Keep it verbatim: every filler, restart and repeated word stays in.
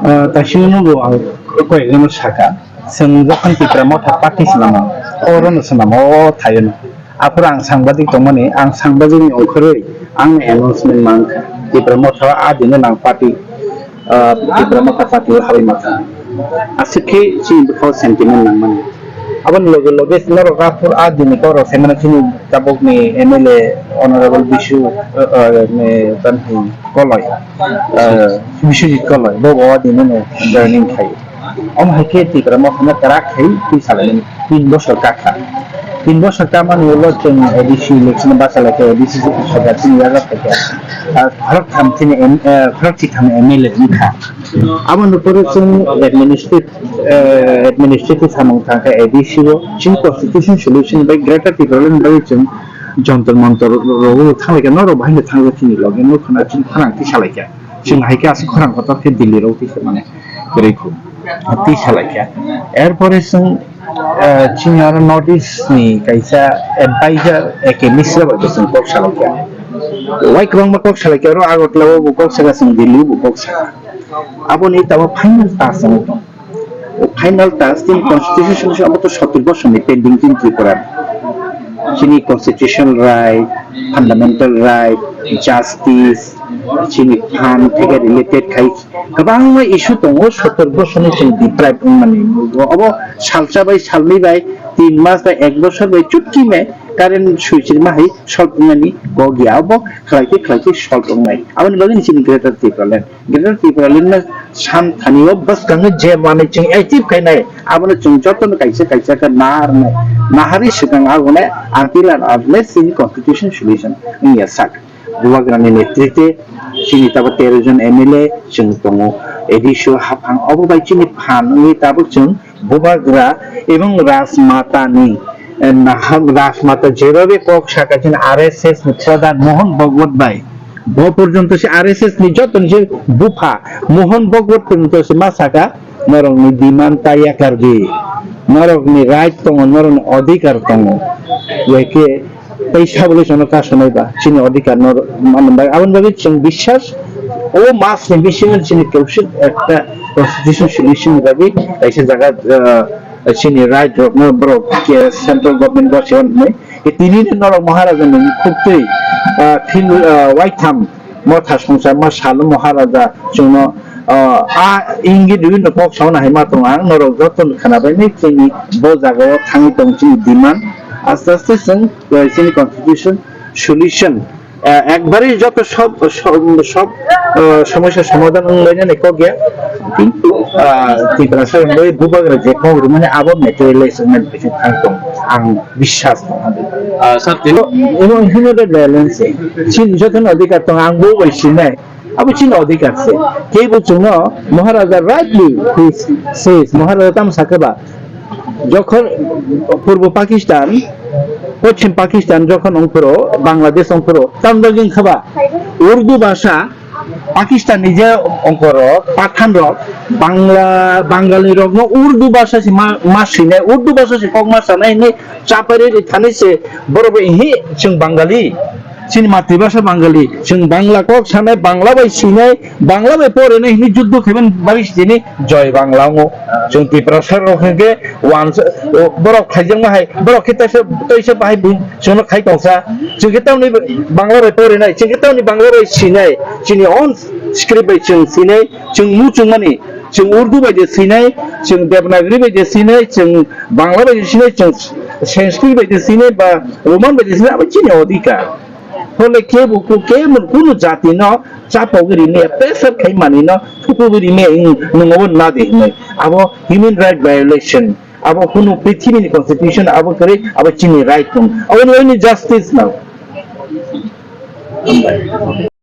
Ah, taisingno bo ang koyekjano saka, chwng jokhon Tipra Motha party swnamo, orono swnamo, o thaiono. Aphuru ang sangbadik tongmani, ang sangbadikni ongkhorwi ang announcement mankha, Tipra Motha o a dino nang party, ah, Tipra Motha party o habai mankha. Aswk khe chini bwkhao sentiment nangmani. Aboni loge loge norok aphuru a dini borok saimanwi chini tabukni M L A Honorable Bisu, ah, ah, ni, Koloi, ah, Biswajit Koloi, bo bo dini no joining khai. Omo hai khe Tipra Mothano kwrak khai twi salaimani tin bosor kakha. Tin bosor kamani ulo chwng A D C election bachalaikha, A D C sorkar chini yago phaikha. Ah, khoroktham chini M-, ah, khorokchitham M L A wngkha. Aboni pore chwng administrative, ah, administrative samung thangkha A D C o. Chini constitution solution bai Greater Tipraland bai chwng Jantar Mantar rogo thanglaikha, norok bahai no thanglaikha chini loge, no khwna chini khorang twi salaikha. Chwng hai khe aswk khorang kotor khe Delhi rok twi khe mane kwrwi khu twi salaikha. Erpore chwng, ah, chini aro North East ni kaisa advisor A K Misra bai bo chwng kok salaikha. Wai kwbangma kok salaikha, aro Agartala o bo kok saka, chwng Delhi o bo kok saka. Aboni tamo final task wng tong. O final task chini constitution solution abo to sotir bosor ni pending chini Tripura. Chini constitutional right, fundamental right, justice, chini phan theke related khai kwbangma issue tongo, sotir bosor ni chwng deprive wngmani. Obo salsa bai, salnwi bai, tin mas bai, ek bosor bai chutki me current switch rima hai solve wngnani kok ya, obo khlai khe khlai khe solve wngnai. Aboni bagwi chini Greater Tipraland. Greater Tipraland no sam thani o bwskango je manwi chwng achieve khainai, abono chwng jotono kaisa kaisa khe naharnai. Naharwi swkang agone until and unless chini constitution solution wngya sak. Bubagrani netritwe chini tabo tero jon M L A chwng tongo, A D C o haphang, obo bai chini phan wngwi tabuk chwng Bubagra ebong Rajmata ni, eh, naham Rajmata jebhabe kok saka chini R S S ni pradhan Mohan Bhagwat bai, bo porjonto se R S S ni joto ni se bupha Mohan Bhagwat porjonto se ma saka, norok ni demand ta yakar di, norok ni right tongo, norok ni odhikar tongo, yake tei sabole sono kasonai ba chini odhikar no manwi bai. Aboni bagwi chwng biswas o mas ni bisingo chini kwchwng ekta constitution solution ni bagwi kaisa jaga, ah, chini right rok no borok ke central government bo se hwnwi. Tini norok Maharaja ni mukhuk twi, ah, thil, ah, waitham motha songsa ma salo Maharaja chwngno, ah, a ingit rwino kok sauna hai ma tongo ang norok joto khwnabaini chini bo jaga o thangwi tong chini demand aste aste chwng, ah, chini constitution solution, ah, ekbari joto sob, sob, sob, ah, somosya somadhan wnglainani kok ya. Kintu, ah, Tiprasa wngwi bubagra je kok rwmani abo materialize wngmani bising thang tong ang biswas tong. Ah, sir, tini ino hino de balance chini joto no adhikar tong ang bo bai sinai. Abo chini odhikar se. Kebo chwngno Maharaja rightly he says, Maharaja tamo sakhe ba, jokhon Purbo Pakistan, Poschim Pakistan jokhon ongphuru, Bangladesh ongphuru, tamni bagwi wngkha ba, Urdu bhasha Pakistan ni je ongkhorok, Pathan rok, Bangla, Bangali rokno Urdu bhasha se ma, ma swinai, Urdu bhasha se kok ma sanai hinwi chapai rwi thani se borok bai hi chwng Bangali. Chini matri bhasha Bangali, chwng Bangla kok sanai, Bangla bai sinai, Bangla bai porinai hinwi juddo khaimani bagwi sini Joy Bangla wngo. Chwng Tiprasa rok hwnkhe wansa, o, borok khaijakma hai, borok khe taisa, taisa bahai bui chwngno khai tongsa. Chwng khe tamni Bangla bai porinai, chwng khe tamni Bangla bai sinai, chini own script bai chwng sinai, chwng muchungmani, chwng Urdu bai de sinai, chwng Devanagari bai de sinai, chwng Bangla bai de sinai, chwng Sanskrit bai de sinai, ba Roman bai de sinai, abo chini odhikar. Hole kebo ku, kebo kunu jati no chapogwi rimaya, pressure khai mani no thupogwi rimaya, nwng obo na de hinwi. Abo human right violation. Abo kunu prithibini constitution abo kwrwi, abo chini right tong. Abo ni justice nang.